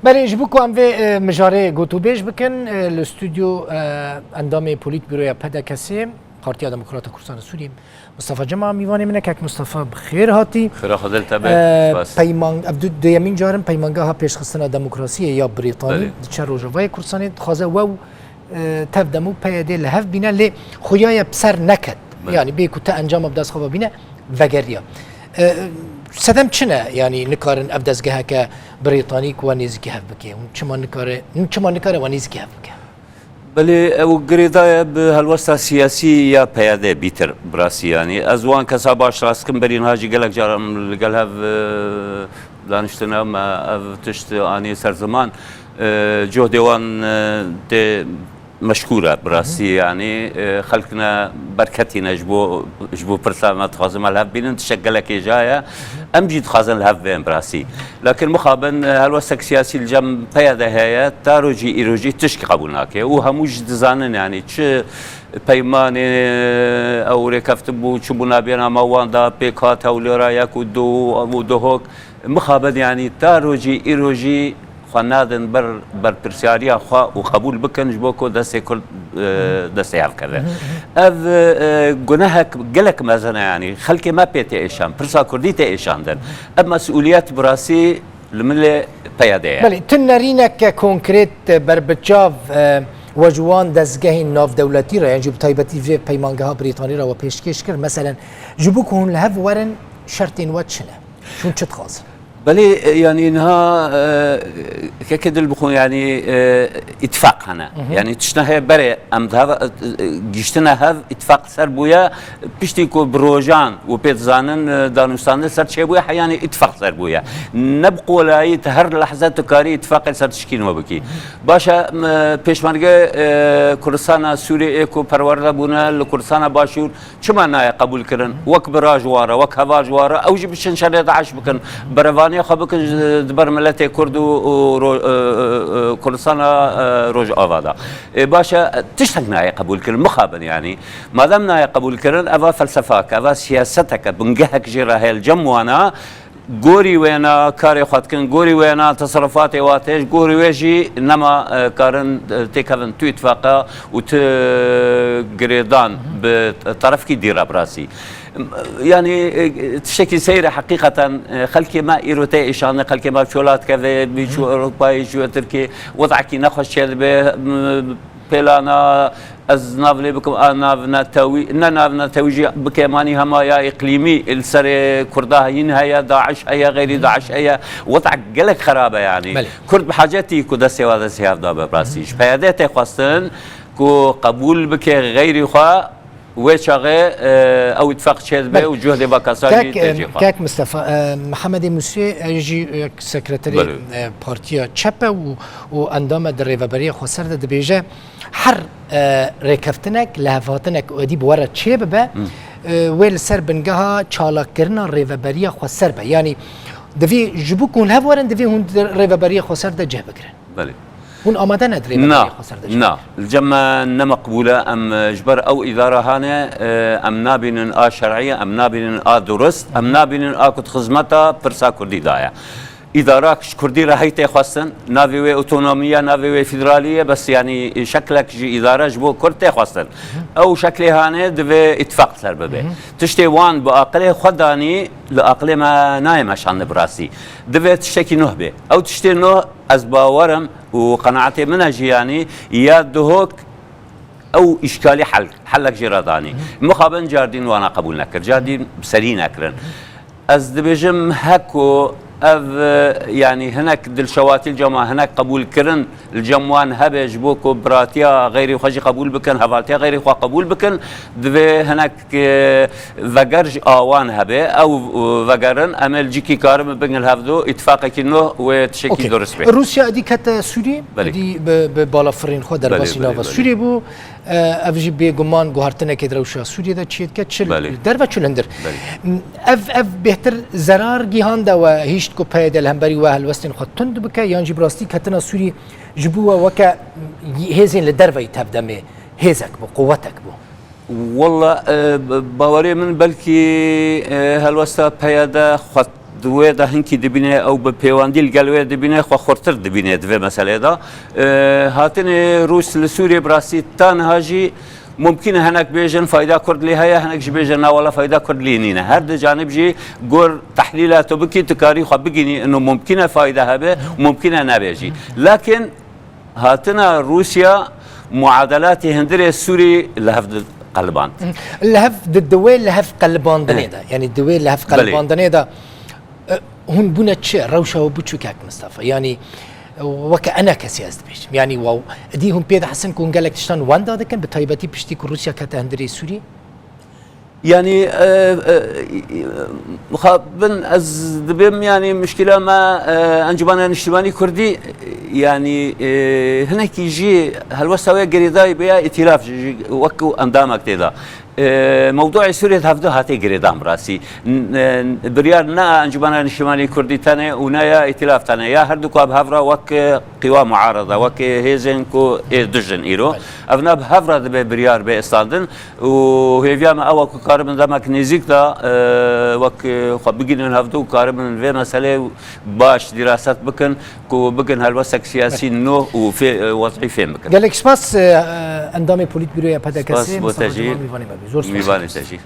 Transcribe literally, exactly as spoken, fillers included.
Belê, ji bo ku em vê, e, mijarê gotûbêj bikin, e, li stûdyo, e, endamê Polîtbûroya P D K'ê, Partiya Demokrata Kurdistan Sûriyê, Mustafa Cema mîvanê min e. Kek Mustafa, bi xêr hatî. Xêra Xwedê li te be. E, Spas. Peyman-, ev du-, duyemîn car in peymangeha pêşxistina demokrasiyê ya Brîtanî Belê. diçe Rojavayê Kurdistanê, dixwaze we û, e, tev dem û P Y D li hev bîne, lê xuya ye bi ser neket. Belê. Yanî bê ku te encama bi dest xwe ve bîne, vegeriya. E, sedem çi ne? Yanî nikarin ev dezgeheke Brîtanî ku we nêzîkî hev bike? Hûn çima nikare, hûn çima nikare we nêzîkî hev bike? Belê, ew girêdaye bi helwesta siyasî ya P Y D bîtir, bi rastî, yanî ez wan kesa baş nas dikim, berî niha jî gelek caran li gel hev, e, daniştine me ev tişt aniye ser ziman, e, cohdê wan, e, tê meşkûr e, bi rastî, yanî, e, xelk ne berketî ne ji bo, ji bo pirsa me dixwazin me li hev bînin, tiştek gelek hêja ye. Em jî dixwazin li hev bên, bi rastî. Lakin mixabin, e, helwestek siyasî li cem P Y D heye, ta rojî îro jî tişkî qebûl nake. Û hemû jî dizanin, yanî çi peymanê, e, ew rêkeftin bû, çi bû nabêna me wan da pêk hat hewlêra yek û du û Duhok. Mixabin, yanî ta rojî îro jî xwe nadin ber berpirsiyariya xwe û qebûl bikin ji bo ku destê Kurd, e, destê hev keve. Ev, e, gunehek gelek mezin e, yanî xelkê me pê tê êşan, pirsa Kurdî tê êşandin. Ev mesûliyet bi rastî li milê P Y D ye. Belê, tu nerîneke konkret, e, berbiçav, e, we ji wan dezgehên navdewletî re, yan jî bi taybetî vê peymangeha Brîtanî re we pêşkêş kir. Meselen, ji bo ku hûn li hev werin, şertên we çi ne? Çûn çi dixwazin? Belê, e, yanî niha, e, keke dil bixwe, yanî, e, îtifaq hene. Yanî tiştine heye berê em di heva, e, giştine hev îtifaq ser bûye, piştî ku bi rojan û pê dizanin, e, danûstandin ser çêbûye, heyanî îtifaq ser bûye. Ne bi qolayî tu her lehze tu karî îtifaqê ser tişkî nû bikî. Baş e, m, pêşmerge, e, Kurdistana Sûriyê ê ku perwerde bûne li Kurdistana Başûr, çima nayê qebûlkirin? Wek bira ji wan re, wek heval ji wan re, ew jî biçin şerê DAIŞ bikin. Berevaniya xwe bikin ji, di ber miletê Kurd û, û ro-, e, e, e, Kurdistana, e, Rojava de. Ê, baş e, tiştek nayê qebûlkirin, mixabin yanî. Madem nayê qebûlkirin, eva felsefak, eva siyaseteke, bingehek jê re heye li cem wana, gorî wêna karê xwe dikin, gorî wêna teserrufatê wa tê, gorî wê jî nema, e, karin, e, têkevin tu îtifaqa û tu girêdan bi terefkî dî re bi rastî. Yanî, e, tiştekî seyr e heqîqeten, e, xelkê me îro tê îşandin, xelkê me çola dikeve, bî çû Ewropayê, çû Tirkiyê, wedekî nexweş çêdibe, m-, pêlana, ez nav lê bikim, a navnetewî, ne navnetewî jî bike, manî hema ya îqlîmî, li serê Kurda heyîn heye, DAIŞ heye, xeyrî DAIŞ heye. Wez'ek gelek xerab e yanî. Belê. Kurd bi hacetî ku destê wa destê hev da be, bi rastî. Ji P Y D tê xwestin ku qebûl bike xeyrî xwe, wê çaxê, e, ew îtifaq çêdibe û cuhdê Vakasa jî tê cê xwe. Kek Mistefa, e, Mihemedê Musê, e, jî, e, sekreterê, Belê. e, Partiya Çep e û, û endam e di Rêveberiya Xweser de, dibêje, her, e, rêkeftinek, lihevhatinek êdî bi we re çê bibe, e, wê li ser bingeha çalakirina Rêveberiya Xweser be. Yanî divê ji bo ku hûn hev werin, divê hûn di Rêveberiya Xweser de cih bigirin. Belê. Hûn amade ne di Rêveberiya Xweser de cih bigirin? Na, na. Li cem me ne meqbûl e. Em, e, ji ber ew îdara hane, e, em nabînin a şer'î, em nabînin a durist, em nabînin a ku di xizmeta pirsa Kurdî de ye. Îdara ji Kurdî re hey tê xwestin, navê wê otonomî ye, navê wê federalî ye, bes yanî şeklek ji îdare ji bo Kurd tê xwestin. Ew şeklê hane divê îtifaq li ser bibe. Tiştê wan bi aqilê xwe danî, li aqilê me nayê meşandin bi rastî. Divê tiştekî nuh bê. Ew tiştê nuh, ez bawer im û qenaetê min e jî, yanî ya Duhok ew îşkalî hel, helek jê re danî. Mixabin cardîn wana qebûl nekir, cardîn bi serî nekirin. Ez dibêjim, heko ev, e, yanî hinek dilşewatî li cem wan, hinek qebûlkirin li cem wan hebe, ji bo ku biratiya xeyrî xwe jî qebûl bikin, hevaltiya xeyrî xwe qebûl bikin, divê hinek, e, veger ji a wan hebe. Ew, e, vegerin, em ê li cîkî karin bibin li hevdu, îtifaqekî nû wê tiştekî Okey. durist bê. Rûsya êdî kete Sûriyê, Belê. êdî bi, bi balafirên xwe Belê, derbasî belê, nava belê. Sûriyê bû. E, ev jî bêguman guhartinekê di rewşa Sûriyê de çêdike, çi Belê. li derve, çi li hundir. Belê. Ev, ev bêhtir zerar gihande we, hişt ku P Y D li hemberî we helwestên xwe tund bike, yan jî bi rastî ketina Sûriyê ji bo we weke hêzên li derve yî tevdemê hêzek bû, quwetek bû? Walla, e, b-, bawerê min belkî, e, helwesta P Y D xwe wê de hinkî dibîne, ew bi pêwendî li gel wê dibîne, xwe xurtir dibîne di vê meselê de. E, hatinê Rûs li Sûriyê bi rastî ta niha jî mumkin e hinek bêjin fayda Kurd lê heye, hinek jî bêjin na wela fayda Kurd lê nîne. Her du canib jî gor tehlîla tu bikî, tu karî xwe bigînî ino mumkin e fayda hebe, mumkin e nebe jî. Lakin hatina Rûsya muadelatê hundirê Sûrî li hev diqeliband. Li hev di, di wê li hev qelibandinê de, yanî di wê li hev Belê. qelibandinê de, e, hûn bûne çi? Rewşa we bû çi kek Mistefa? Yanî, e, weke ena kesî ez dibêjim. Yanî, wow, edî hûn pê dihesin ku hûn gelek tiştan wenda dikin, bi taybetî piştî ku Rûsya kete hundirê Sûrî? Yanî, e, e, e, xwe bin ez dibêm, yanî, muşkila me, e, Encûmena Niştimanî Kurdî, yanî, e, hinekî jî helwesta wê girêdayî bûye, îtîlaf jî, jî wek endamek tê de. E, mewdûê Sûriyê di hevdu hate girêdan bi rastî. N-, e, biryar ne Encûmena Niştimanî Kurdî tenê û ne ya îtîlaf tenê. Ya her du ka bi hev re wek, e, qîwa muarada, wek, e, hêzên ku ê dijin îro. Ev ne bi hev re dibe biryar bê istandin. Û hêviya me ew e ku karibin demek nêzîk de, e, wek, e, xwe bigînin hevdu û karibin vê meselê baş dîraset bikin ku bikin helwestek siyasî nû û fê-, e, wezî fêm bikin. Gelek spas, e, endamê Polîtbîroya P D K S, Spas bo te jî. Mîvanê me bî. Zor spas. Mîvanê te jî.